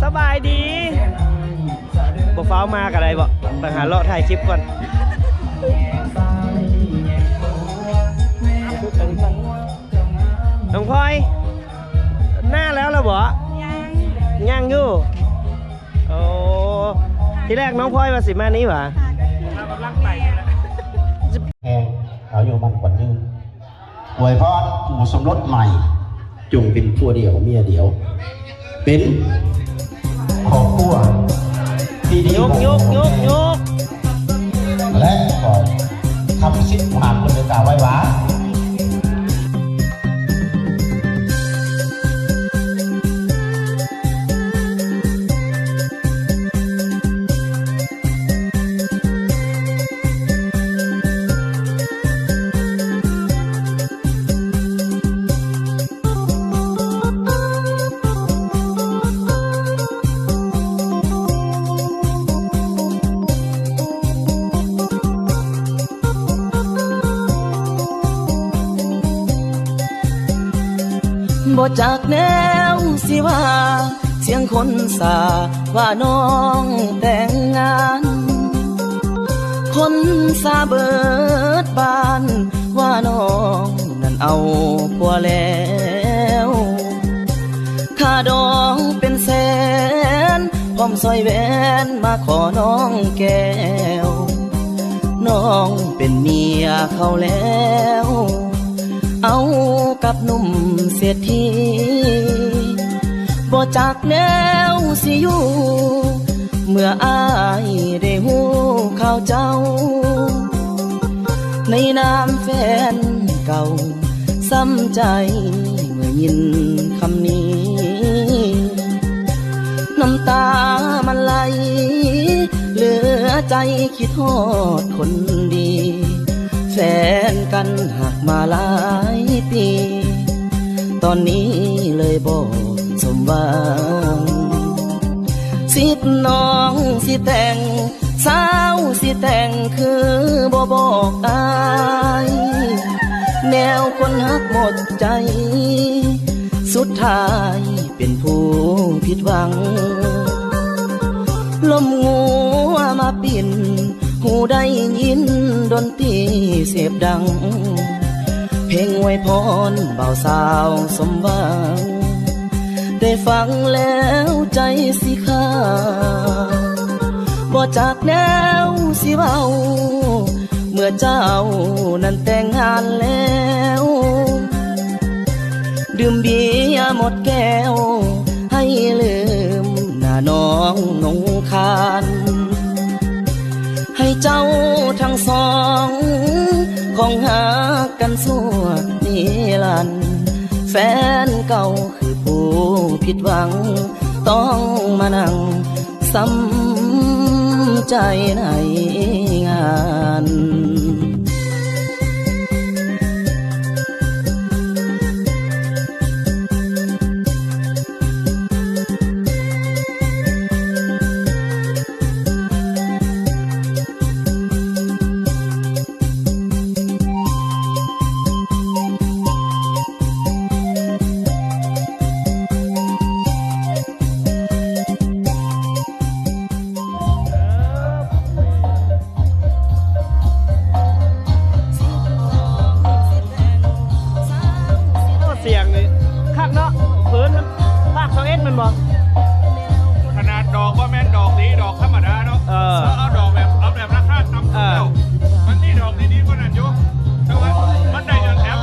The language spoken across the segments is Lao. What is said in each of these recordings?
ສະບາຍດີ. ບໍ່ຟ້າວມາກໍໄດ້ບໍ? ໄປຫາເລາະຖ່າຍຄລິບກ່ອນ. ນ້ອງພອຍ ໜ້າແລ້ວລະບໍ? ຍັງ ຍັງຢູ່. ໂອ້ ທີແລກນ້ອງພອຍວ່າຊິມານີ້ຫວາ? ແຮງ ອາຍຸໝັ້ນຂວັນຍືນ. ອວຍພອນຄູ່ສົມລົດໃໝ່ ຈົ່ງເປັນຜົວດຽວເມຍດຽວ ເປັນຄອບຄົວທີ່ດີ ຍົກ ຍົກ ຍົກ ຍົກ ແລະ ກໍຄຳສິດຫານເພິ່ນໄດ້ກ່າວໄວ້ວ່າ ບໍ່ຈັກແນວຊິວ່າ ສຽງຄົນສາວ່ານ້ອງແຕ່ງງານ ຄົນສາເບີດບ້ານວ່ານ້ອງນັ້ນເອົາຜົວແລ້ວ ຄ່າດອງເປັນແສນ ພ້ອມສ້ອຍແຫວນມາຂໍນ້ອງແກ້ວ ນ້ອງເປັນເມຍເຂົາແລ້ວ ເອົາກັບໜຸ່ມເສດຖີ ບໍ່ຈັກແນວຊິຢູ່ ເມື່ອອ້າຍໄດ້ຮູ້ຂ່າວເຈົ້າ ໃນນາມແຟນເກົ່າ ຊ້ຳໃຈເມື່ອຍິນຄຳນີ້ ນ້ຳຕາມັນໄຫຼເຫຼືອໃຈ ຄິດຮອດຄົນດີ ແຟນກັນຮັກມາຫຼາຍປີ ຕອນນີ້ເລີຍບໍ່ສົມຫວັງ ສິບນ້ອງຊິແຕ່ງ ສາວຊິແຕ່ງ ຄືບໍ່ບອກອ້າຍ ແນວຄົນຮັກໝົດໃຈ ສຸດທ້າຍ ເປັນຜູ້ຜິດຫວັງ ລົມງົວມາປິ່ນ ຫູໄດ້ຍິນດົນຕີເສບດັງ ເພງອວຍພອນບ່າວສາວສົມຫວັງ ໄດ້ຟັງແລ້ວໃຈຊິຂາດ ບໍ່ຈັກແນວຊິເວົ້າ ເມື່ອເຈົ້ານັ້ນແຕ່ງງານແລ້ວ ດື່ມເບຍໝົດແກ້ວ ໃຫ້ລືມໜ້ານ້ອງນົງຄານ ໃຫ້ເຈົ້າທັງສອງ ຄອງຮັກກັນຊົ່ວນິລັນ ແຟນເກົ່າຄືຜູ້ຜິດຫວັງ ຕ້ອງມານັ່ງ ຊ້ຳໃຈໃນງານ. ໂອ້ ສຽງນີ້ຄັກເນາະ ເພີນ ພາກຊາວເອັດແມ່ນບໍ່? ຂະໜາດດອກບໍ່ແມ່ນດອກດີ ດອກທຳມະດາເນາະ ເອີ ເອົາດອກແບບ ເອົາແບບລາຄາຕ່ຳສຸດແລ້ວ ເອີ ມັນມີດອກດີໆກວ່ານັ້ນຢູ່ ແຕ່ວ່າມັນໄດ້ຍ້ອນແອັບ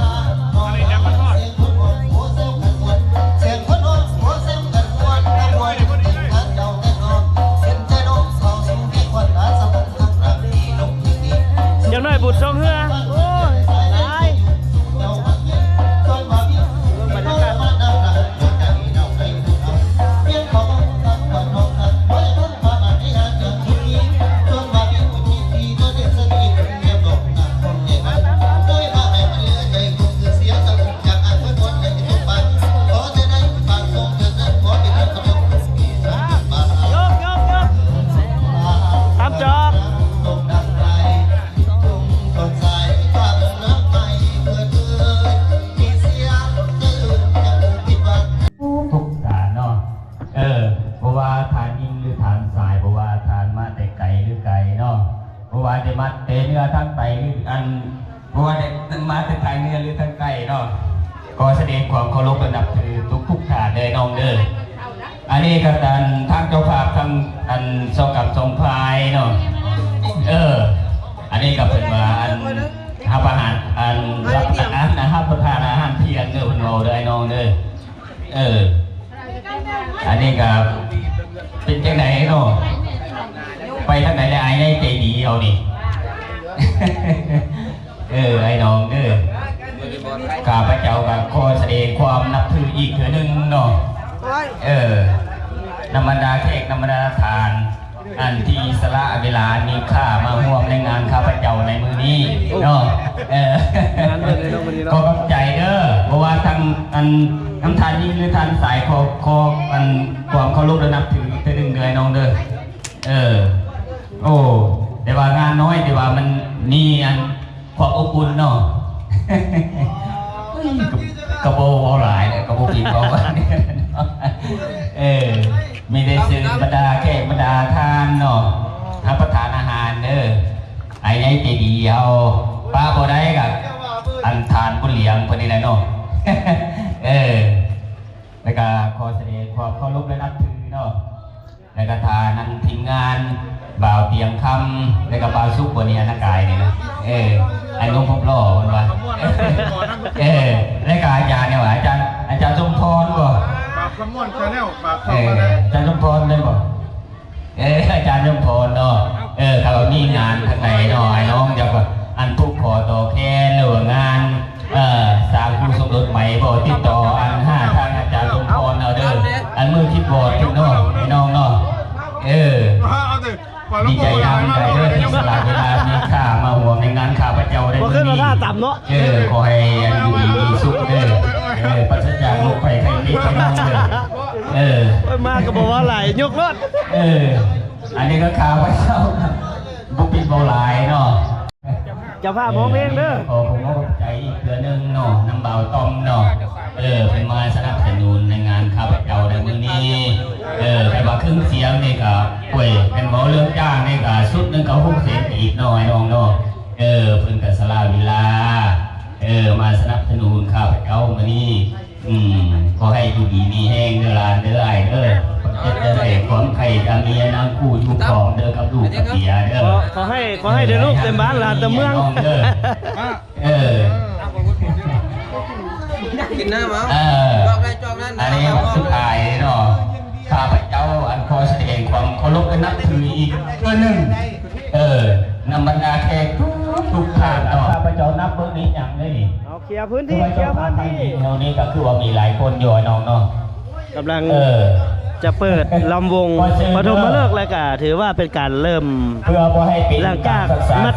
ອັນນີ້ແອັບມັນຮອດ. ຢ່າງໜ້ອຍບຸນຊ່ອງເຮືອ ໂອ້ຍ ຫຼາຍ ເບິ່ງບັນຍາກາດ. ຂໍສະແດງຄວາມເຄົາລົບ ແລະ ນັບຖືທຸກໆທ່ານເດີນ້ອງເດີ. ອັນນີ້ກໍອັນທາງເຈົ້າພາບທັງອັນສອງກັບສອງຝ່າຍເນາະ. ເອີ ອັນນີ້ກໍເພິ່ນວ່າອັນຮັບອາຫານ ອັນຮັບປະທານອາຫານ ຮັບປະທານອາຫານທ່ຽງເດີ ເພິ່ນເວົ້າເດີ ອ້າຍນ້ອງເດີ. ເອີ ອັນນີ້ກໍເປັນຈັ່ງໃດເນາະ ໄປທາງໃດແລ້ວ ອ້າຍໃຫຍ່ໃຈດີເຮົານີ້? ເອີ ອ້າຍນ້ອງເດີ ຂ້າພະເຈົ້າກໍຂໍສະແດງຄວາມນັບຖືອີກເທື່ອໜຶ່ງເນາະ. ເອີ ນຳບັນດາແຂກ ນຳບັນດາທ່ານ ອັນທີ່ສະຫຼະເວລາອັນມີຄ່າມາຮ່ວມໃນງານຂ້າພະເຈົ້າໃນມື້ນີ້ເນາະ. ເອີ ງານເບິ່ງເລີຍເນາະມື້ນີ້ເນາະ. ຂໍຂອບໃຈເດີ ບໍ່ວ່າທັງອັນນຳທ່ານຍິງ ຫຼື ທ່ານຊາຍ ຂໍ ຂໍອັນຄວາມເຄົາລົບ ແລະ ນັບຖືອີກເທື່ອໜຶ່ງເດີ ອ້າຍນ້ອງເດີ. ເອີ ໂອ້ ແຕ່ວ່າງານນ້ອຍ ແຕ່ວ່າມັນມີອັນ ຄວາມອົບອຸ່ນເນາະ. ກໍ ກໍບໍ່ເວົ້າຫຼາຍແຫຼະ ກໍບໍ່ປິດເວົ້າ. ເອີ ມີແຕ່ເຊີນບັນດາແຂກບັນດາທ່ານເນາະ ຮັບປະທານອາຫານເດີ. ອ້າຍໃຫຍ່ໃຈດີເຮົາ ປະບໍ່ໄດ້ກໍອັນທ່ານບຸນຫຼຽງເພິ່ນນີ້ແຫຼະເນາະ. ເອີ ແລ້ວກໍຂໍສະແດງຄວາມເຄົາລົບ ແລະ ນັບຖືເນາະ. ແລ້ວກໍທ່ານນຳທີມງານ ບ່າວຕຽງຄຳ ແລ້ວກໍບ່າວສຸກ ບໍ່ນີ້ ອັນນະກາຍນີ້ນະ. ເອີ ໄອ້ໜຸ່ມຮູບຫຼໍ່ເພິ່ນວ່າ. ເອີ ແລ້ວກໍອາຈານນີ້ວ່າ ອາຈານ ອາຈານສົມພອນບໍ່? ບ່າວຄຳມ່ວນ Channel ບ່າວຄຳມ່ວນ ເອີ ອາຈານສົມພອນແມ່ນບໍ່? ເອີ ອາຈານສົມພອນເນາະ. ເອີ ຖ້າວ່າມີງານທາງໃດເນາະ ອ້າຍນ້ອງຢາກ ອັນ ຜູກຂໍຕໍ່ແຂນ ຫຼືວ່າງານ ເອີ ສ້າງຄູ່ສົມລົດໃໝ່ບໍ່ ຕິດຕໍ່ອັນຫາທາງອາຈານສົມພອນເອົາເດີ. ອັນມືຄີບອດເພິ່ນເນາະ ພີ່ນ້ອງເນາະ. ເອີ ດີໃຈນຳເດີທີ່ສະຫຼະເວລາມີຄ່າມາຮ່ວມໃນງານຂ້າພະເຈົ້າໃນມື້ນີ້. ເອີ ຂໍໃຫ້ຢູ່ດີມີສຸກເດີ. ເອີ ປາສະຈາກໂລກໄພໄຂ້ເຈັບພີ່ນ້ອງເດີ. ເອີ ໂອ້ຍ ມາກໍບໍ່ເວົ້າຫຼາຍ ຍົກໂລດ. ເອີ ອັນນີ້ກໍຂ້າພະເຈົ້າບໍ່ປິດເວົ້າຫຼາຍເນາະ. ເຈົ້າພາບຮ້ອງເພງເດີ. ຂໍຂອບໃຈອີກເທື່ອໜຶ່ງເນາະ ນຳບ່າວຕ້ອມເນາະ. ເອີ ເພິ່ນມາສະໜັບສະໜູນໃນງານຂ້າພະເຈົ້າໃນມື້ນີ້. ເອີ ແຕ່ວ່າເຄື່ອງສຽງນີ້ກໍ ໂອ້ຍ ແມ່ນເວົ້າເລື່ອງຈ້າງນີ້ກໍຊຸດໜຶ່ງກໍຫົກແສນກີບເນາະ ອ້າຍນ້ອງເນາະ. ເອີ ເພິ່ນກໍສະຫຼະເວລາ ເອີ ມາສະໜັບສະໜູນຂ້າພະເຈົ້າມື້ນີ້. ອືມ ຂໍໃຫ້ຢູ່ດີມີແຮງເດີຫຼານເດີ ອ້າຍເດີ. ຄວາມເຈັບຈະໄດ້ ຄວາມໄຂ້ຈະມີ ນາງຄູ່ຢູ່ຄອງເດີ ກັບລູກກັບເມຍເດີ. ຂໍ ຂໍໃຫ້ ຂໍໃຫ້ໄດ້ລູກເຕັມບ້ານຫຼານເຕັມເມືອງເດີ. ເອີ ກິນນ້ຳເອົາ. ເອີ ຈອກໄດ້ຈອກນັ້ນ. ອັນນີ້ສຸດທ້າຍເນາະ ຂ້າພະເຈົ້າ ອັນ ຂໍສະແດງຄວາມເຄົາລົບ ແລະ ນັບຖືອີກເທື່ອໜຶ່ງ. ເອີ ນຳບັນດາແຂກທຸກໆທ່ານເນາະ ຂ້າພະເຈົ້ານັບເບິ່ງນີ້ຫຍັງເດ້ນີ້. ເອົາ ເຄຍພື້ນທີ່ ເຄຍພື້ນທີ່. ເຮົານີ້ກໍຄືວ່າມີຫຼາຍຄົນຢູ່ເນາະ ເນາະ. ກຳລັງ ເອີ ຈະເປີດລຳວົງປະຖົມມະເລີກ ແລ້ວກະຖືວ່າເປັນການເລີ່ມ ເພື່ອບໍ່ໃຫ້ເປັນ ຫຼັງຈາກມັດ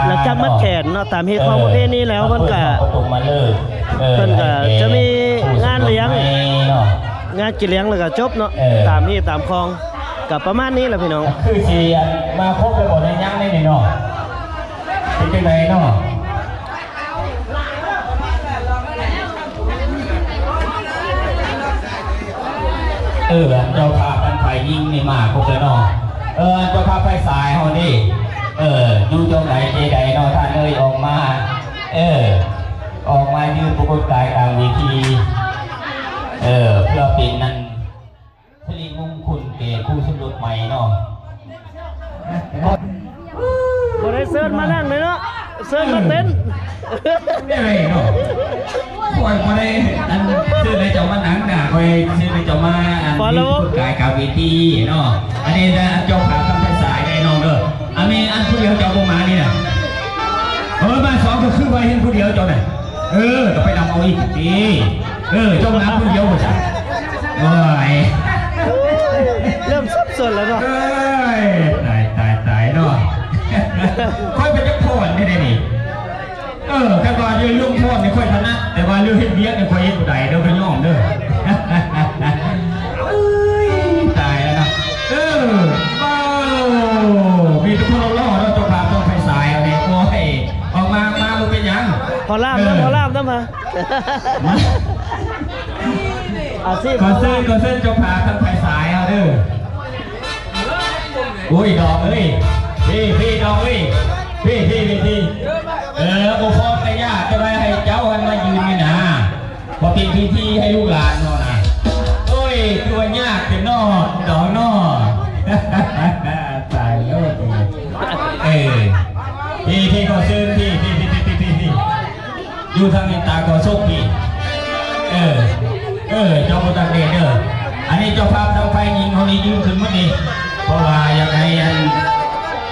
ຫຼັງຈາກມັດແຂນເນາະ ຕາມຮີດຄອງປະເພນີແລ້ວ ເພິ່ນກະ ເພິ່ນກະຈະມີງານລ້ຽງ ງານກິນລ້ຽງ ແລ້ວກະຈົບເນາະ ເອີ ຕາມຮີດຕາມຄອງ. ກໍປະມານນີ້ແຫຼະພີ່ນ້ອງ. ຄືຊິມາຄົບແລ້ວບໍ່ໄດ້ຍັງໄດ້ນີ້ເນາະ ເປັນຈັ່ງໃດເນາະ? ເອີ ອັນເຈົ້າພາບທາງຝ່າຍຍິງນີ້ມາຄົບແລ້ວເນາະ. ເອີ ອັນເຈົ້າພາບຝ່າຍຊາຍເຮົານີ້ ເອີ ຢູ່ຈັ່ງໃດເຈໃດເນາະ ທ່ານເອີຍ ອອກມາ ເອີ ອອກມາຢືນປາກົດກາຍກາງເວທີ ເອີ ເພື່ອເປັນອັນ ສິລິມຸງຄຸນແກ່ຄູ່ສົມລົດໃໝ່ເນາະ. ບໍ່ໄດ້ເຊີນມານັ່ງເລີຍເນາະ ເຊີນມາເຕັ້ນ. ແນວໃດເນາະ ຂ້ອຍບໍ່ໄດ້ອັນເຊີນໃຫ້ເຈົ້າມານັ່ງນະ ຂ້ອຍເຊີນໃຫ້ເຈົ້າມາອັນ ປະໂລມ ກາຍກາງເວທີເນາະ. ອັນນີ້ນະ ເຈົ້າພາບທາງຝ່າຍຊາຍເດ້ນ້ອງເດີ. ອັນນີ້ອັນຜູ້ດຽວເຈົ້າບໍ່ມານີ້ນະ. ເອີ ມາສອງກໍຄືວ່າເຫັນຜູ້ດຽວເຈົ້ານະ. ເອີ ກໍໄປນຳເອົາອີກຕິ. ເອີ ເຈົ້າມາຜູ້ດຽວບໍ່ຊະ? ໂອ້ຍ ເລີ່ມສັບສົນແລ້ວເນາະ. ເອີຍ ຕາຍ ຕາຍ ຕາຍເນາະ. ຂ້ອຍເປັນຈັກພອນແທ້ໆນີ້. ເອີ ຄັນວ່າເລື່ອງ ເລື່ອງພອນນີ້ຂ້ອຍຖະໜັດ ແຕ່ວ່າເລື່ອງເຮັດວຽກນີ້ຂ້ອຍເຮັດບໍ່ໄດ້ເດີ ຂ້ອຍຍອມເດີ. ເອີຍ ຕາຍແລ້ວເນາະ. ເອີ ເວົ້າ ມີແຕ່ຄົນຫຼໍ່ໆເນາະ ເຈົ້າພາບຕ້ອງໄປສາຍເອົາແດ່. ໂອ້ຍ ອອກມາ ມາບໍ່ເປັນຫຍັງ. ພໍລາບນຳ ເອີ ພໍລາບນຳຫາ ມາ ອາຊີບ ຂໍເຊີນ ຂໍເຊີນເຈົ້າພາບທາງຝ່າຍຊາຍເຮົາເດີ. ໂອ້ຍ ດອກເອີຍ ເພ ເພ ດອກເອີຍ ເພ ເພ ເພ ເພ. ເອີ ບໍ່ພໍກະຢ່າ ຈະໄດ້ໃຫ້ເຈົ້າຫັ້ນມາຢືນນີ້ນາ. ບໍ່ເປັນພິທີໃຫ້ລູກຫຼານເນາະນະ. ໂອ້ຍ ຄືວ່າຍາກແທ້ເນາະ ດອກເນາະ. ຕາຍໂລດ. ເອີ ພີ່ ພີ່ ຂໍເຊີນ ພີ່ ພີ່ ຢູ່ທາງນີ້ຕາຂໍສົບ ພີ່. ເອີ ເອີ ເຈົ້າບໍ່ຕັກແດດເດີ. ອັນນີ້ເຈົ້າພາບທາງຝ່າຍຍິງເຮົານີ້ຢືນຂຶ້ນໝົດນີ້ ເພາະວ່າຢາກໃຫ້ອັນ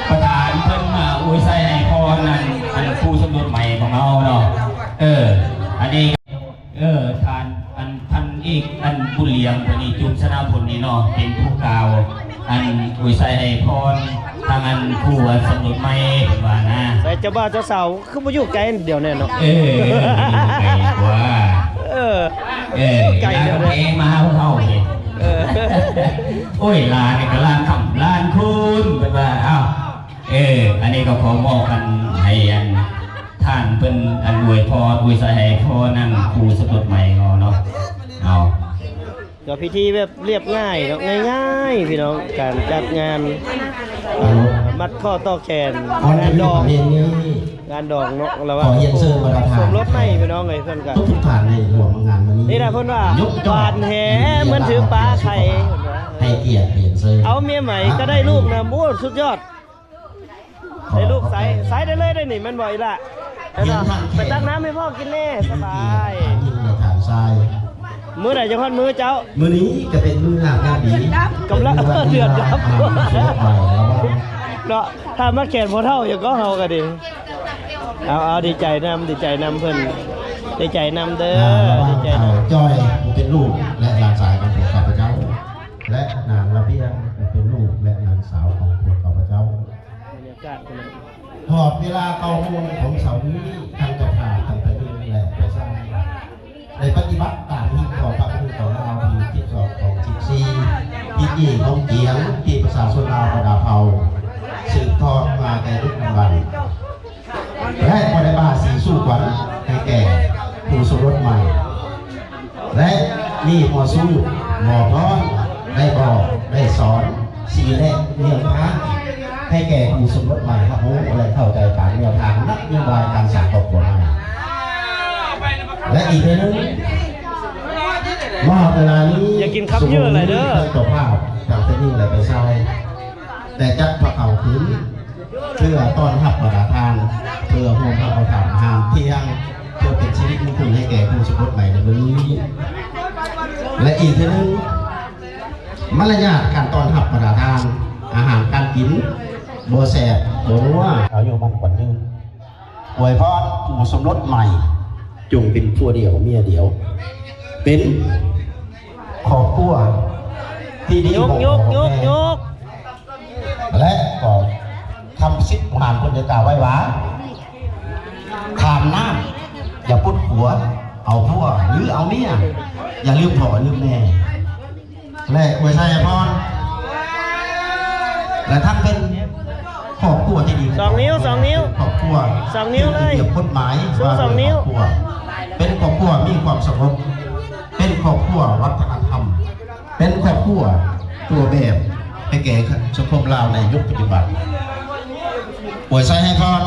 ປະທານເພິ່ນມາອວຍໄຊໃຫ້ພອນ ອັນ ອັນຄູ່ສົມລົດໃໝ່ຂອງເຮົາເນາະ. ເອີ ອັນນີ້ ເອີ ທ່ານ ອັນ ພັນເອກ ອັນ ບຸນລຽງ ເພິ່ນນີ້ ຈຸມຊະນະພົນນີ້ເນາະ ເປັນຜູ້ກ່າວ ອັນ ອວຍໄຊໃຫ້ພອນ ທາງ ອັນ ຄູ່ ອັນ ສົມລົດໃໝ່ ເພິ່ນວ່ານະ. ໃສ່ເຈົ້າບ່າວເຈົ້າສາວ ຄືບໍ່ຢູ່ໃກ້ດຽວແນ່ເນາະ. ເອີ ຢູ່ໄກກວ່າ. ເອີ ເອີ ໄກດຽວແນ່ ມາຫາພວກເຮົາເດ. ເອີ ໂອ້ຍ ຫຼານນີ້ກໍຫຼານຄ້ຳຫຼານຄູນ ເພິ່ນວ່າ. ເອົ້າ ເອີ ອັນນີ້ກໍຂໍມອບອັນໃຫ້ອັນທ່ານເພິ່ນອັນອວຍພອນ ອວຍໄຊໃຫ້ພອນ ອັນຄູ່ສົມລົດໃໝ່ເຮົາເນາະ. ເອົາ ກໍພິທີແບບລຽບງ່າຍເນາະ ງ່າຍໆ ພີ່ນ້ອງ ການຈັດງານ ມັດຂໍ້ຕໍ່ແຂນ ງານດອງ ງານດອງເນາະ ລະຫວ່າງຄູ່ສົມລົດໃໝ່ ພີ່ນ້ອງເອີຍ. ເພິ່ນກໍ ທຸກໆທ່ານໃນຮ່ວມງານມື້ນີ້ ນີ້ລະເພິ່ນວ່າ ຫວານແຫເໝືອນຖືປາໄຂ່ ໃຫ້ກຽດຮຽນເຊີນ ເອົາເມຍໃໝ່ກໍໄດ້ລູກນຳ. ໂອ້ ສຸດຍອດ. ໄດ້ລູກໃສ ໃສໄດ້ເລີຍໄດ໋ນີ້ ແມ່ນບໍ່ອີ່ຫຼ້າ? ໄປຕັກນ້ຳໃຫ້ພໍ່ກິນແດ່ ສະບາຍ. ມື້ໃດຈະຮອດມື້ເຈົ້າ? ມື້ນີ້ກໍເປັນມື້ງາມຍາມດີ ກຳລັງເດືອດດຳເນາະ. ຖ້າມາແຂນພໍ່ເຖົ້າຫຍັງກໍເຮົາກໍດີ. ເອົາ ເອົາ ດີໃຈນຳ ດີໃຈນຳເພິ່ນ ດີໃຈນຳເດີ ດີໃຈນຳ. ເຈົ້າຈ້ອຍ ຜູ້ເປັນລູກ ແລະ ຫຼານຊາຍຂອງພວກຂ້າພະເຈົ້າ ແລະ ນາງລະບຽງ ຜູ້ເປັນລູກ ແລະ ຫຼານສາວຂອງພວກຂ້າພະເຈົ້າ. ຮອດເວລາເກົ້າໂມງຂອງເຊົ້ານີ້ ທັງເຈົ້າພາບ ທັງພະຍິງ ແລະ ພະຊາຍ ໄດ້ປະຕິບັດຕາມຮີດຄອງພະພຸດທະລາວ ຮີດສິບສອງ ຄອງສິບສີ່ ພິທີຂອງກຽງ ທີ່ປະຊາຊົນລາວບັນດາເຜົ່າ ສືບທອດມາແຕ່ດຶກດຳບັນ ແລະ ກໍໄດ້ບາສີສູ່ຂວັນໃຫ້ແກ່ຄູ່ສົມລົດໃໝ່ ແລະ ມີຫົວຊູມອບຮ້ອນ ໄດ້ບອກ ໄດ້ສອນ ຊີ້ແນະແນວທາງໃຫ້ແກ່ຄູ່ສົມລົດໃໝ່ຮັບຮູ້ ແລະ ເຂົ້າໃຈຕາມແນວທາງນະໂຍບາຍການສ້າງຄອບຄົວໃໝ່. ແລະ ອີກເທື່ອໜຶ່ງ ມອບເວລານີ້ ຢ່າກິນຄຳເຍີະຫຼາຍເດີ ຊຸມນີ້ທັງເຈົ້າພາບ ທັງເຈົ້າຍິງ ແລະ ເຈົ້າຊາຍ ໄດ້ຈັດພະເຂົ້າຄືນ ເພື່ອຕ້ອນຮັບບັນດາທ່ານ ເພື່ອຮ່ວມຮັບປະທານອາຫານທ່ຽງ ເພື່ອເປັນສິລິມຸງຄຸນໃຫ້ແກ່ຄູ່ສົມລົດໃໝ່ໃນມື້ນີ້. ແລະ ອີກເທື່ອໜຶ່ງ ມາລະຍາດການຕ້ອນຮັບບັນດາທ່ານ ອາຫານການກິນບໍ່ແຊບບໍ່ນົວ ອາຍຸໝັ້ນຂວັນຍືນ. ອວຍພອນຄູ່ສົມລົດໃໝ່ ຈົ່ງເປັນຜົວດຽວເມຍດຽວ ເປັນຄອບຄົວທີ່ດີ ຍົກ ຍົກ ຍົກ ຍົກ. ແລະ ກໍຄຳສິດຂອງທ່ານເພິ່ນໄດ້ກ່າວໄວ້ວ່າ ຂ້າມນ້ຳຢ່າປຸດຂົວ ເອົາຜົວຫຼືເອົາເມຍ ຢ່າລືມພໍ່ລືມແມ່ ແລະ ອວຍໄຊໃຫ້ພອນ ແລະ ທັງເປັນຄອບຄົວທີ່ດີ ສອງນິ້ວ ສອງນິ້ວ ຄອບຄົວ ສອງນິ້ວເລີຍ ທີ່ເປັນລະບຽບກົດໝາຍ ສອງນິ້ວ ວ່າດ້ວຍຄອບຄົວ ເປັນຄອບຄົວມີຄວາມສະຫງົບ ເປັນຄອບຄົວວັດທະນະທຳ ເປັນຄອບຄົວຕົວແບບໃຫ້ແກ່ສັງຄົມລາວໃນຍຸກປັດຈຸບັນ. ອວຍໄຊໃຫ້ພອນ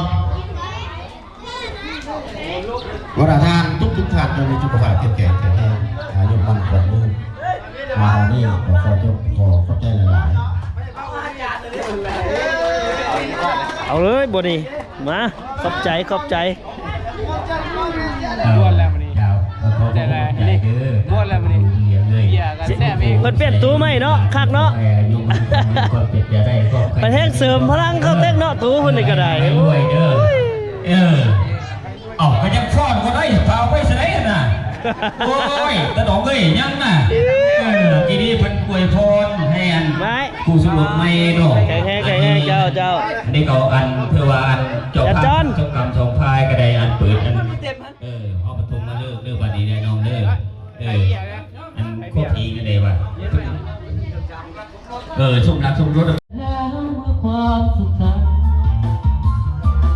ບັນດາທ່ານທຸກໆທ່ານ ຈົ່ງມີສຸຂະພາບເຂັ້ມແຂງແຂງແຮງ ອາຍຸໝັ້ນຂວັນຍືນ. ມາຮອດນີ້ກໍຂໍຈົບ ຂໍຂອບໃຈຫຼາຍໆ. ເອົາເລີຍ ບໍ່ນີ້ ມາ ຂອບໃຈ ຂອບໃຈ. ເອົາ ມ່ວນແລ້ວມື້ນີ້ ເຈົ້າ ເອີ ຂໍຂອບໃຈເດີ ມ່ວນແລ້ວມື້ນີ້ ເບຍກໍແຊບອີກ ເພິ່ນປ່ຽນຕູ້ໃໝ່ເນາະ ຄັກເນາະ ເອີ ຢູ່ມັນກໍເປັນໄປໄດ້ກໍ ເພິ່ນແຮງເສີມພະລັງເຂົ້າເຕັກເນາະ ຕູ້ເພິ່ນນີ້ກໍໄດ້ ໃຫ້ລວຍເດີ ເອີ ເອົ້າ ກໍຍັງຟ້ອນບໍ່ໄດ້ ພາໄປໃສນະ ໂອ້ຍ ຕາດອກເອີຍ ຍັງນະ ເອີ ກີ້ນີ້ເພິ່ນອວຍພອນໃຫ້ອັນ ໄວ້ ຄູ່ສົມລົດໃໝ່ເນາະ ແຂງແຮງ ແຂງແຮງ ເຈົ້າ ເຈົ້າ ອັນນີ້ກໍອັນ ເພື່ອວ່າອັນ ເຈົ້າພາບ ເຈົ້າກຳສອງຝ່າຍກໍໄດ້ອັນເປີດອັນ ເອີ ເຮົາປະຖົມມະເລີກເດີ ບັດນີ້ແນ່ນອນເດີ ເອີ ອັນຄອບອີງອັນໃດວະ ເອີ ສົມລັກສົມລົດ ແລ້ວເມື່ອຄວາມຊົງຈຳ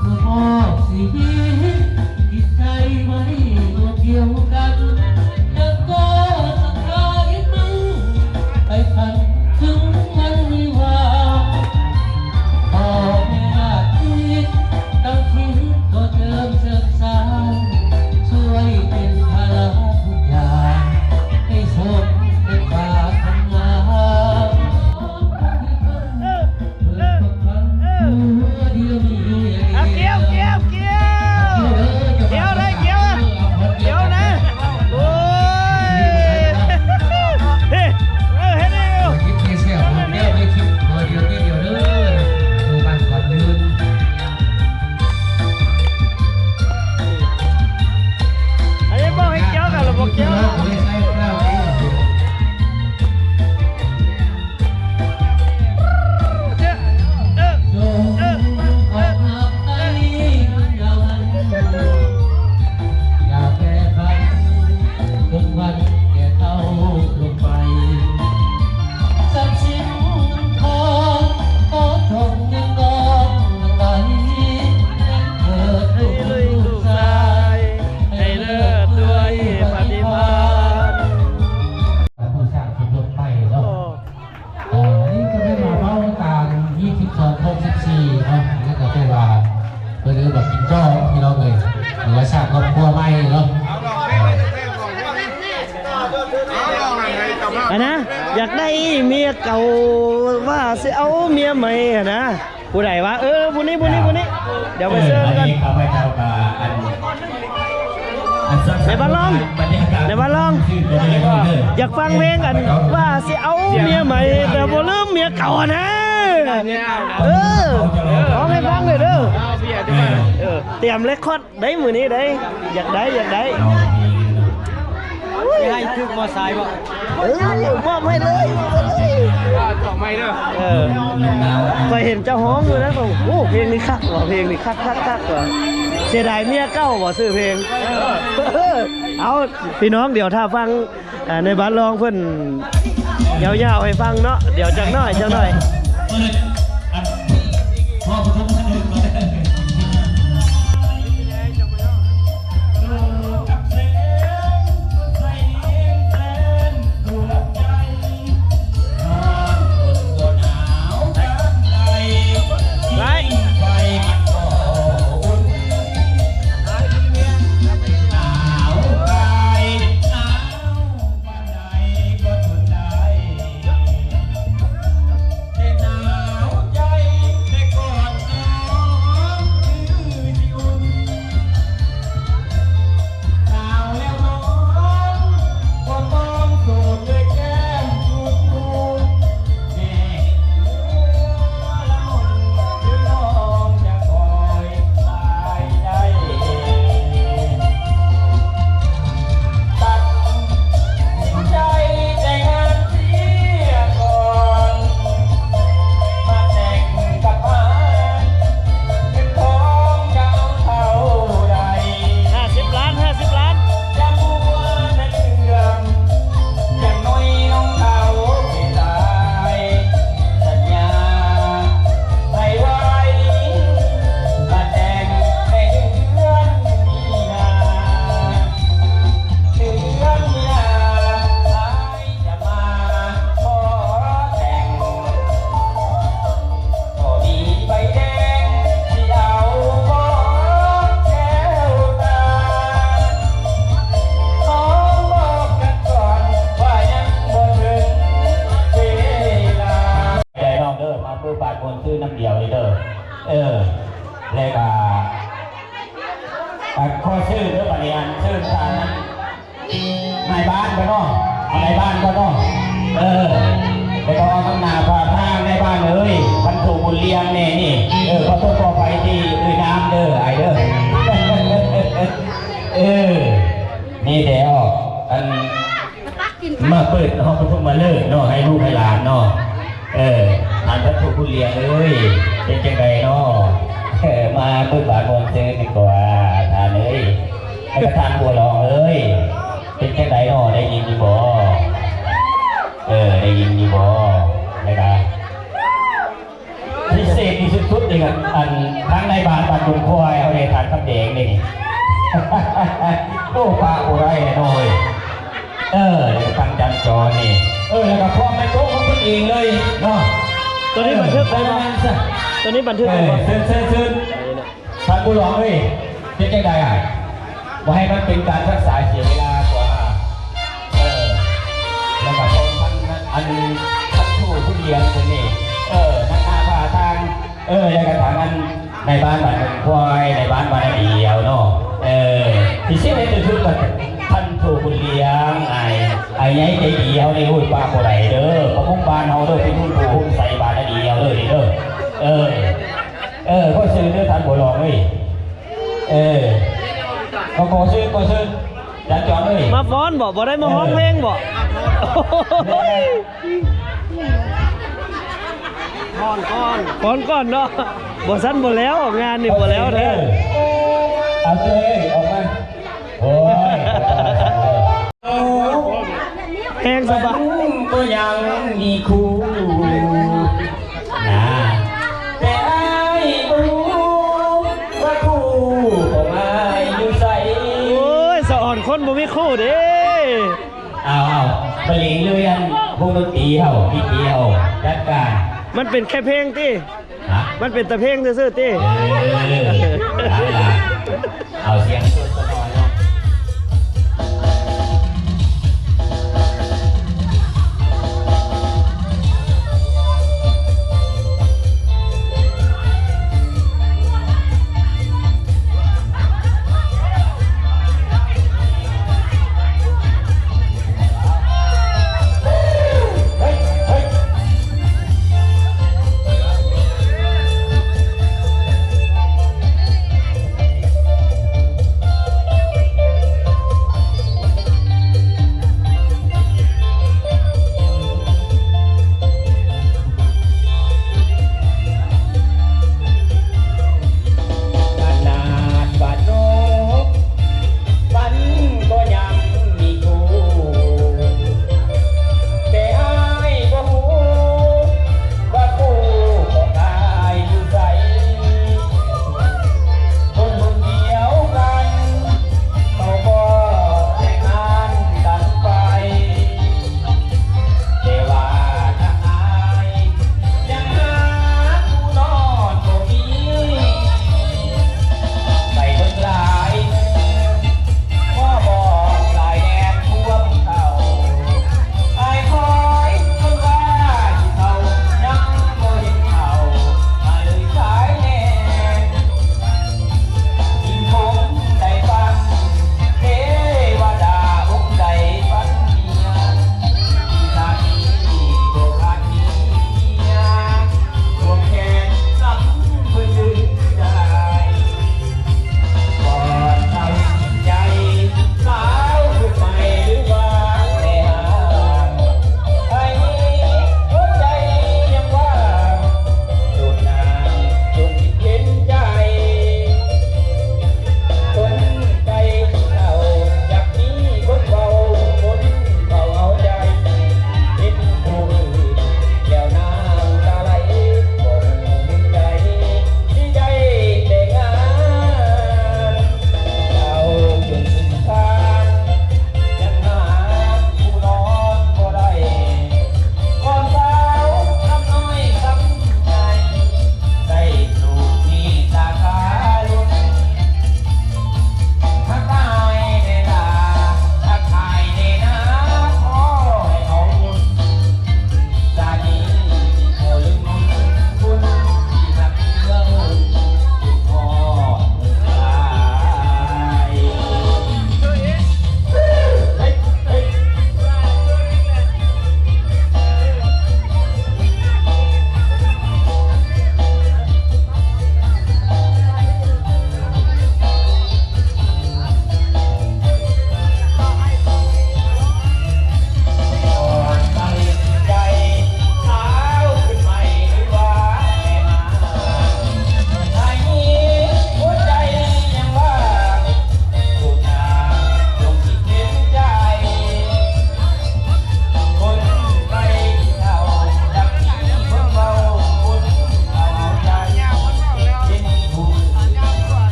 ເມື່ອມອບຊີວິດຈິດໃຈໄວ້ດວງດຽວກັນ ແລ້ວກໍສັດທາເຮັດມື ໃຫ້ຝັນເຖິງວັນວິວາ ພໍ່ແມ່ຍາດມິດ ຕັ້ງຈິດກໍເຈີມເສີມສາ ຊ່ວຍເປັນພາລະທຸກ ອັນນະ ຢາກໄດ້ເມຍເກົ່າ ວ່າຊິເອົາເມຍໃໝ່ຫັ້ນນະ. ຜູ້ໃດວະ? ເອີ ຜູ້ນີ້ ຜູ້ນີ້ ຜູ້ນີ້ ດຽວໄປເຊີນກ່ອນ. ເອີ ອັນນີ້ຂ້າພະເຈົ້າກໍອັນ ອັນ ໃນບ້ານລອງ ບັນຍາກາດ ໃນບ້ານລອງ ຢາກຟັງເພງອັນ ວ່າຊິເອົາເມຍໃໝ່ ແຕ່ບໍ່ລືມເມຍເກົ່າຫັ້ນນະ. ເອີ ຮ້ອງໃຫ້ຟັງເດີ. ເອີ ຕຽມເລຄອດ ໄດ້ມື້ນີ້ໄດ້ ຢາກໄດ້ ຢາກໄດ້. ເອົາເພງເນາະ ຊິໃຫ້ຖືກມໍຊາຍບໍ່? ເອີ ມອບໃຫ້ເລີຍ ມອບໃຫ້ເລີຍ. ເອີ ຂ້ອຍເຫັນເຈົ້າຮ້ອງຢູ່ນະ ໂອ້ ເພງນີ້ຄັກວ່ະ ເພງນີ້ຄັກ ຄັກ ຄັກວ່ະ. ເສຍດາຍເມຍເກົ່າບໍ່ ຊື່ເພງ. ເອີ ເອົາ ພີ່ນ້ອງ ດຽວຖ້າຟັງ ອ່າ ໃນບ້ານລອງເພິ່ນຍາວໆໃຫ້ຟັງເນາະ ດຽວຈັກໜ້ອຍ ຈັກໜ້ອຍ. ຫ້າສິບລ້ານ ຫ້າສິບລ້ານ. ໄດ້ນ້ອງເດີ ມາເປີດປາກມ່ວນຊື່ນນຳດຽວນີ້ເດີ. ເອີ ແລ້ວກະ ກະຂໍເຊີນເດີ ບາດນີ້ອັນເຊີນທາງນາຍບ້ານກ່ອນເນາະ ນາຍບ້ານກ່ອນເນາະ. ເອີ ແລ້ວກໍເອົານຳໜ້າຝາກທາງນາຍບ້ານເອີຍ ພັນໂທບຸນລຽງແນ່ນີ້. ເອີ ຂໍໂທດຂໍອະໄພທີ່ເອີ່ຍນາມເດີ ອ້າຍເດີ. ເອີ ນີ້ແຫຼະ ອັນ ມາເປີດຫ້ອງປະຖົມມະເລີກເນາະ ໃຫ້ລູກໃຫ້ຫຼານເນາະ. ເອີ ທ່ານພະຄູບຸນລຽງເອີຍ ເປັນຈັ່ງໃດເນາະ? ເອີ ມາເປີດບາດມ່ວນຊື່ນດີກວ່າທ່ານເອີຍ. ແລ້ວກໍທ່ານບົວຫຼອງເອີຍ ເປັນຈັ່ງໃດເນາະ? ໄດ້ຍິນຢູ່ບໍ່? ເອີ ໄດ້ຍິນຢູ່ບໍ່? ແລ້ວກໍ ພິເສດທີ່ສຸດໆນີ້ກໍອັນ ທາງນາຍບ້ານບ້ານດົງຄວາຍເຮົາເດ້ ທ່ານຄຳແດງເດ້ນີ້. ໂອ້ ປະບໍ່ໄດ້ແນ່ນອນເວີຍ. ເອີ ແລ້ວກໍທາງຈັນຈອນນີ້ ເອີ ແລ້ວກໍພ້ອມໄມໂຄຣຂອງເພິ່ນເອງເລີຍເນາະ. ຕົວນີ້ບັນທຶກໄດ້ບໍ່? ເອີ ຕົວນີ້ບັນທຶກໄດ້ບໍ່? ເຊີນ ເຊີນ ເຊີນ. ທ່ານຜູ້ຫຼວງເອີຍ ເປັນຈັ່ງໃດອ້າຍ? ບໍ່ໃຫ້ມັນເປັນການຊັກສາຍເສຍເວລາກວ່າ. ເອີ ແລ້ວກໍພ້ອມທັງອັນ ທັງຜູ້ຜູ້ລຽງເພິ່ນນີ້ ເອີ ທັງໜ້າພາທາງ ເອີ ແລ້ວກໍທາງອັນນາຍບ້ານບ້ານດົງຄວາຍ ນາຍບ້ານບ້ານນາດຽວເນາະ. ເອີ ພິເສດທີ່ສຸດກໍທ່ານຜູ້ບຸນລຽງ ອ້າຍ ອ້າຍໃຫຍ່ໃຈດີເຮົານີ້ ໂອ້ຍ ປະບໍ່ໄດ້ເດີ ປະມຸກບ້ານເຮົາເດີ ເປັນຮຸ່ນຜູ້ຮຸ່ນໃສບ້ານນາດຽວເດີນີ້ເດີ. ເອີ ເອີ ຂໍເຊີນເດີທ່ານບົວຫຼອງເອີຍ. ເອີ ຂໍ ຂໍເຊີນ ຂໍເຊີນ ຈານຈອນເອີຍ. ມາຟ້ອນບໍ? ບໍ່ໄດ້ມາຮ້ອງເພງບໍ? ເອີ ໂອ້ຍ ຟ້ອນກ່ອນ ຟ້ອນກ່ອນເນາະ. ບໍ່ຊັ້ນບໍ່ແລ້ວ ງານນີ້ບໍ່ແລ້ວເດີ. ເອົາເອີຍ ອອກມາ. ໂອ້ຍ ແຮງສະບາຍ ກໍຍັງມີຄູ່ນາ ແຕ່ອ້າຍບໍ່ຮູ້ວ່າຄູ່ຂອງອ້າຍຢູ່ໃສ. ໂອ້ຍ ສະອອນຄົນບໍ່ມີຄູ່ເດ້. ເອົາ ເອົາ ບະເລງເລີຍ ອັນວົງດົນຕີເຮົາ ດີເຈເຮົາ ຈັດການ. ມັນເປັນແຄ່ເພງຕິ? ຮະ? ມັນເປັນແຕ່ເພງຊື່ໆຕິ? ເອີ ເອົາ ເອົາ ເອົາສຽງສົດຊະໜ່ອຍເນາະ.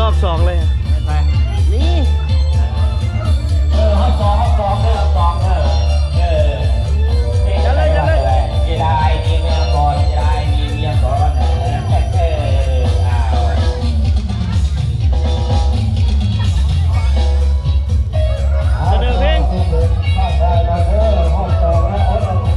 ຮອບສອງເລີຍ ໄປ ນີ້ ເອີ ຮອບສອງ ຮອບສອງເດີ ຮອບສອງເດີ ເອີ ຈັດເລີຍ ຈັດເລີຍ ເສຍດາຍ ມີເມຍກ່ອນ ເສຍດາຍ ມີເມຍກ່ອນ ເອີ ເອີ ເອີ ເອີ ເອີ ສະເໜີເພງ ຮອບສອງ ຮອບສອງ ຮອບສອງ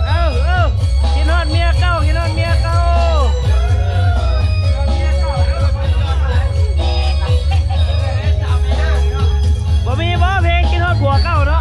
ເອົາ ເອົາ ຄິດຮອດເມຍເກົ່າ ຄິດຮອດເມຍເກົ່າ ບໍ່ມີບໍ່ເພງຄິດຮອດຜົວເກົ່າເນາະ?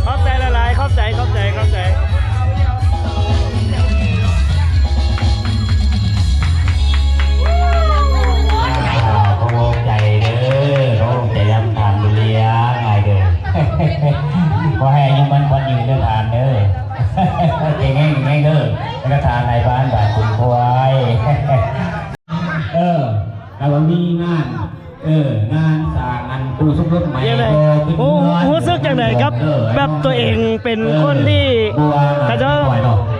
ຂອບໃຈຫຼາຍໆ ຂອບໃຈ ຂອບໃຈ ຂອບໃຈ. ຂໍຂອບໃຈເດີ ຂໍຂອບໃຈນຳທ່ານບຸນລ້ຽງ ອ້າຍເດີ ຂໍໃຫ້ອາຍຸໝັ້ນຂວັນຍືນເດີທ່ານເດີ ເກັ່ງແຮງ ເກັ່ງແຮງເດີ ແລ້ວກໍທ່ານນາຍບ້ານບ້ານກຸງຄວາຍ ເອີ ແລ້ວກໍມີງານ ເອີ ງານສ້າງອັນຄູ່ສົມລົດໃໝ່ ເອີ ກໍຂຶ້ນ ຮູ້ ເຮືອນ ຮູ້ສຶກຈັ່ງໃດກັບ ເອີ ແບບຕົວເອງເປັນ ເອີ ຄົນທີ່ ເອີ ເຂົາເຈົ້າ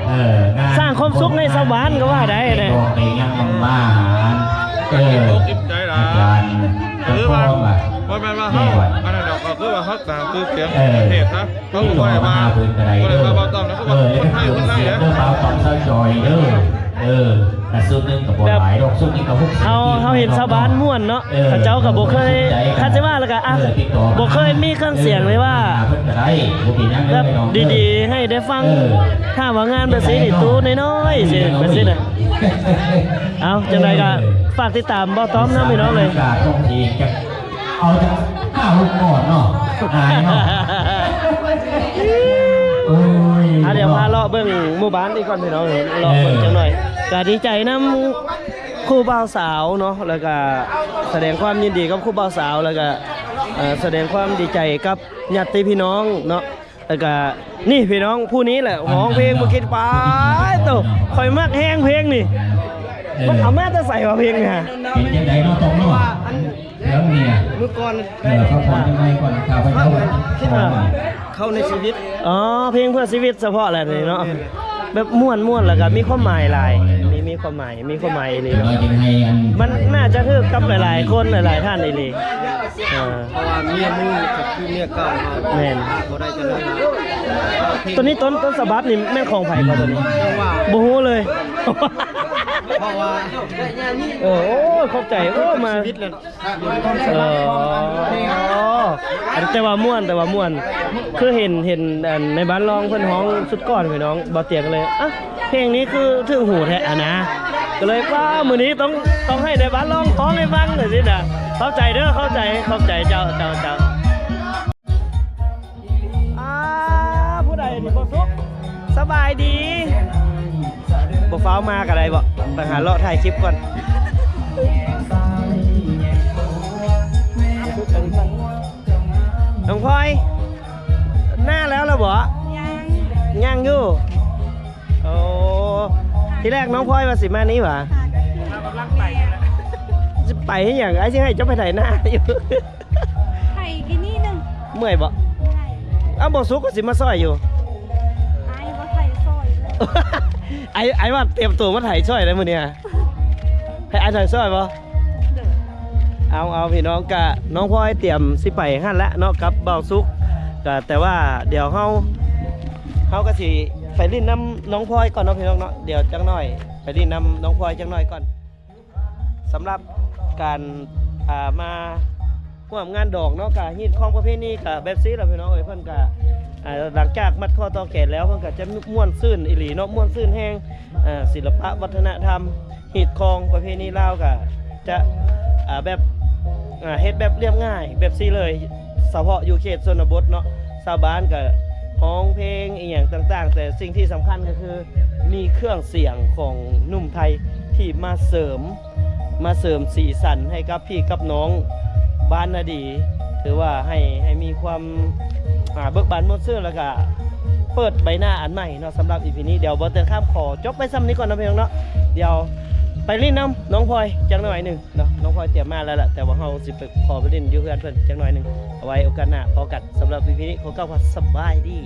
ເອີ ງານສ້າງຄວາມສຸກໃຫ້ຊາວບ້ານກໍວ່າໄດ້ເດ້ ກໍໄດ້ຍັງມາ ເອີ ອາຈານ ເອີ ວ່າ ບໍ່ແມ່ນວ່າເຮົາ ອັນນັ້ນດອກ ກໍຄືວ່າເຮົາສ້າງຊື່ສຽງ ເອີ ປະເທດນະ ເຮົາບໍ່ໄດ້ວ່າ ບໍ່ໄດ້ວ່າເບົາຕ້ອມນະ ເອີ ຄົນໄທ ຄົນໄທເດີ ເບົາຕ້ອມ ສາວຈ່ອຍເດີ ເອີ ແຕ່ຊຸດໜຶ່ງກໍບໍ່ຫຼາຍດອກ ຊຸດນີ້ກໍຫົກສິບ ເຮົາ ເຮົາເຫັນຊາວບ້ານມ່ວນເນາະ ເອີ ເຂົາເຈົ້າກໍບໍ່ເຄີຍ ຄັນຊິວ່າແລ້ວກໍ ອ່ະ ເອີ ຕິດຕໍ່ ບໍ່ເຄີຍມີເຄື່ອງສຽງເລີຍວ່າ ຫາເພິ່ນກໍໄດ້ ບໍ່ເປັນຫຍັງເລີຍ ແບບ ເນາະ ດີໆ ໃຫ້ໄດ້ຟັງ ເອີ ຖ້າວ່າງານແບບຊີ້ນີ້ ຕູ້ນ້ອຍໆ ຊິ ແບບຊີ້ນະ. ເອົາ ຈັ່ງໃດກໍຝາກຕິດຕາມບ່າວຕ້ອມນຳພີ່ນ້ອງເລີຍ ເອົາຈັກຫ້າຫົກກ້ອນເນາະ ອາຍເນາະ ໂອ້ຍ ອ່ະ ດຽວພາເລາະເບິ່ງໝູ່ບ້ານອີກກ່ອນພີ່ນ້ອງ ເລາະເບິ່ງ ເອີ ຈັກໜ່ອຍ ກໍດີໃຈນຳຄູ່ບ່າວສາວເນາະ ແລ້ວກໍສະແດງຄວາມຍິນດີກັບຄູ່ບ່າວສາວ ແລ້ວກໍ ເອີ ສະແດງຄວາມດີໃຈກັບຍາດຕິພີ່ນ້ອງເນາະ ແລ້ວກະນີ້ພີ່ນ້ອງຜູ້ນີ້ແຫຼະ ຮ້ອງເພງເມື່ອກີ້ ປາດໂຕ ຂ້ອຍມັກແຮງເພງນີ້ ເອີ ມັນເອົາມາແຕ່ໃສວະເພງນີ້ຮະ ເປັນຈັ່ງໃດເນາະ ຕ້ອງເນາະ ເລື່ອງນີ້ ມື້ກ່ອນ ເອີ ພັກຜ່ອນຈັກໜ່ອຍກ່ອນ ຂ້າພະເຈົ້າ ເຂົ້າໃນຊີວິດ ອໍ ເພງເພື່ອຊີວິດສະເພາະແຫຼະນີ້ເນາະ ແມ່ນ ແບບມ່ວນໆ ແລ້ວກະມີຄວາມໝາຍຫຼາຍ ມີ ມີຄວາມໝາຍ ມີຄວາມໝາຍອີ່ຫຼີເນາະ ມັນໜ້າຈະຖືກກັບຫຼາຍໆຄົນ ຫຼາຍໆທ່ານອີ່ຫຼີ ເອີ ເພາະວ່າເມຍໝູ່ກໍຄືເມຍເກົ່າເຮົາ ແມ່ນ ບໍ່ໄດ້ຈະເລີຍ ຕົວນີ້ຕົ້ນ ຕົ້ນສະບັບນີ້ແມ່ນຂອງໃຜກໍຕົວນີ້ ບໍ່ຮູ້ເລີຍ ເພາະວ່າ ເອີ ໂອ້ ຂອບໃຈ ໂອ້ ມາ ເອີ ແຕ່ວ່າມ່ວນ ແຕ່ວ່າມ່ວນ ຄືເຫັນ ເຫັນອັນໃນບ້ານລອງເພິ່ນຮ້ອງຊຸດກ່ອນພີ່ນ້ອງ ບ່າວຕຽງກໍເລີຍ ອະ ເພງນີ້ຄືຖືກຫູແທ້ຫັ້ນນະ ກໍເລີຍວ່າມື້ນີ້ຕ້ອງ ຕ້ອງໃຫ້ນາຍບ້ານລອງຮ້ອງໃຫ້ຟັງຈັ່ງຊີ້ນະ ຂອບໃຈເດີ ຂອບໃຈ ຂອບໃຈເຈົ້າ ເຈົ້າ ເຈົ້າ ອ່າ ຜູ້ໃດນີ້ ບໍ່ສຸກ ສະບາຍດີ ບໍ່ຟ້າວມາກໍໄດ້ບໍ່ ໄປຫາເລາະຖ່າຍຄລິບກ່ອນ ນ້ອງພອຍ ໜ້າແລ້ວລະບໍ່? ຍັງ ຍັງຢູ່ ໂອ້ ທີແລກນ້ອງພອຍວ່າຊິມານີ້ຫວາ? ຊິໄປເຮັດຫຍັງ? ອ້າຍຊິໃຫ້ເຈົ້າໄປໄຖນາຢູ່ ໄຖກິນນີ້ໜຶ່ງ ເມື່ອຍບໍ່? ເມື່ອຍ ອ້າວ ບໍ່ສຸກກໍຊິມາຊ່ອຍຢູ່ ອ້າຍບໍ່ໄຖຊ່ອຍ ອ້າຍ ອ້າຍວ່າຕຽມຕົວມາໄຖຊ່ອຍໄດ້ມື້ນີ້ ໃຫ້ອ້າຍຖ່າຍຊ່ອຍບໍ່? ເດີ ເອົາ ເອົາ ພີ່ນ້ອງ ກະນ້ອງພອຍຕຽມຊິໄປຫັ້ນແຫຼະເນາະ ກັບບ່າວສຸກ ກະແຕ່ວ່າດຽວເຮົາ ເຮົາກະຊິໄປຫຼິ້ນນຳນ້ອງພອຍກ່ອນເນາະ ພີ່ນ້ອງເນາະ ດຽວຈັກໜ້ອຍໄປຫຼິ້ນນຳນ້ອງພອຍຈັກໜ້ອຍກ່ອນ ສຳລັບການ ອ່າ ມາຮ່ວມງານດອງເນາະ ກະຮີດຄອງປະເພນີກະແບບຊີ້ແຫຼະ ພີ່ນ້ອງເອີຍ ເພິ່ນກະ ອ່າ ຫຼັງຈາກມັດຂໍ້ຕໍ່ແຂນແລ້ວ ເພິ່ນກະຈະມ່ວນຊື່ນອີ່ຫຼີເນາະ ມ່ວນຊື່ນແຮງ ອ່າ ສິລະປະວັດທະນະທຳ ຮີດຄອງປະເພນີລາວກະຈະ ອ່າ ແບບ ອ່າ ເຮັດແບບລຽບງ່າຍແບບຊີ້ເລີຍ ສະເພາະຢູ່ເຂດຊົນນະບົດເນາະ ຊາວບ້ານກະຮ້ອງເພງອີ່ຫຍັງຕ່າງໆ ແຕ່ສິ່ງທີ່ສຳຄັນກໍຄືມີເຄື່ອງສຽງຂອງໜຸ່ມໄທທີ່ມາເສີມ ມາເສີມສີສັນໃຫ້ກັບພີ່ກັບນ້ອງບ້ານນາດີ ຖືວ່າໃຫ້ ໃຫ້ມີຄວາມ ອ່າ ເບີກບານມ່ວນຊື່ນ ແລ້ວກະເປີດໃບໜ້າອັນໃໝ່ເນາະ ສຳລັບອີພີນີ້ ດຽວບ່າວເຕີນຄຳຂໍຈົບໄວ້ຊ່ຳນີ້ກ່ອນເນາະ ພີ່ນ້ອງເນາະ ດຽວໄປຫຼິ້ນນຳນ້ອງພອຍຈັກໜ້ອຍໜຶ່ງເນາະ ນ້ອງພອຍຕຽມມາແລ້ວລະ ແຕ່ວ່າເຮົາຊິໄປຂໍໄປຫຼິ້ນຢູ່ເຮືອນເພິ່ນຈັກໜ້ອຍໜຶ່ງ ເອົາໄວ້ໂອກາດໜ້າພໍ້ກັນ ສຳລັບອີພີນີ້ຂໍກ່າວວ່າສະບາຍດີ.